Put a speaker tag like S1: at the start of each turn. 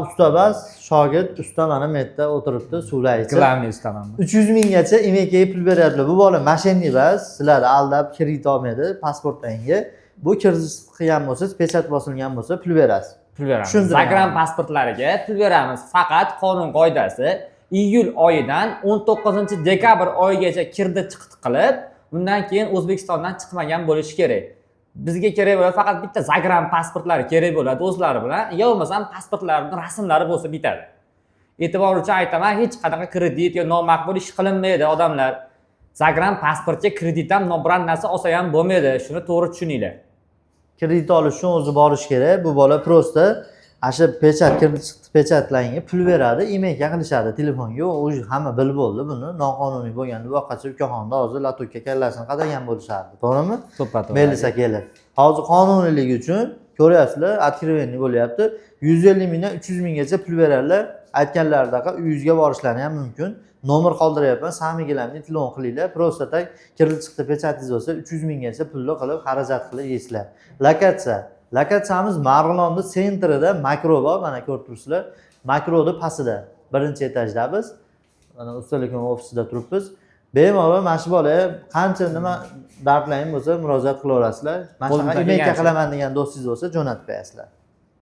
S1: Usta emas, shogird usta mana bu yerda o'tiribdi, suvlar ichib.
S2: Главный ustaman.
S1: 300 minggacha imekaga pul beryaptilar. Bu bola мошенник emas, sizlarni aldab kredit olmaydi pasportdagi. Bu kredit qilgan bo'lsangiz, pechat bosilgan bo'lsa, pul berasiz.
S2: Pul beramiz.
S1: Tushundim.
S2: Загран pasportlariga pul beramiz. Faqat qonun qoidasi iyul oyidan 19 dekabr oyigacha kirdi chiqdi qilib, undan keyin O'zbekistondan chiqmagan bo'lishi kerak. Bizga kerak bo'ladi faqat bitta загран pasportlari kerak bo'ladi o'zlari bilan, yo bo'lmasam pasportlarini rasmlari bo'lsa bitadi. E'tibor uchun aytaman, hech qanaqa kredit yo nomaqbul ish qilinmaydi odamlar. Загран pasportga kredit ham, biron narsa olsa ham bo'lmaydi. Shuni to'g'ri tushuninglar.
S1: Kredit olish uchun o'zi borish kerak. Bu bola просто ana shu pechat, kirdi chiqdi pechatlarga pul beradi, imeka qilishadi telefonga. Уже hamma bilib bo'ldi buni noqonuniy bo'lganini. Bu yoqqacha ukaxonni hozir лоток ka kallasini qadagan bo'lishardi, to'g'rimi?
S2: To'ppa to'g'ri.
S1: Melisa kelib hozir qonuniyligi uchun, ko'ryapsizlar, откровенный bo'lyapti. 150 mingdan 300 minggacha pul beradilar. Aytganlaridaqa uyingizga borishlari ham mumkin. Nomer qoldiryapman, samigilarni telefon qilinglar. Просто так kirdi chiqdi pechatingiz bo'lsa, 300 minggacha pulni qilib, xarajat qilib yeysizlar. Lokatsiya, lokatsiyamiz Marg'ilonni центр ida Makro bor, mana ko'rib turibsizlar, Makroni pastida, birinchi etajdamiz. Mana Uztelecom ofisida turibmiz. Bemalol mana shu bolaga qancha nima dardlaring bo'lsa, murojaat qilaverasizlar. Mana shunaqa
S2: Qo'limdan
S1: imeka
S2: kelgancha.
S1: qilaman degan do'stingiz bo'lsa, jo'natib qo'yasizlar.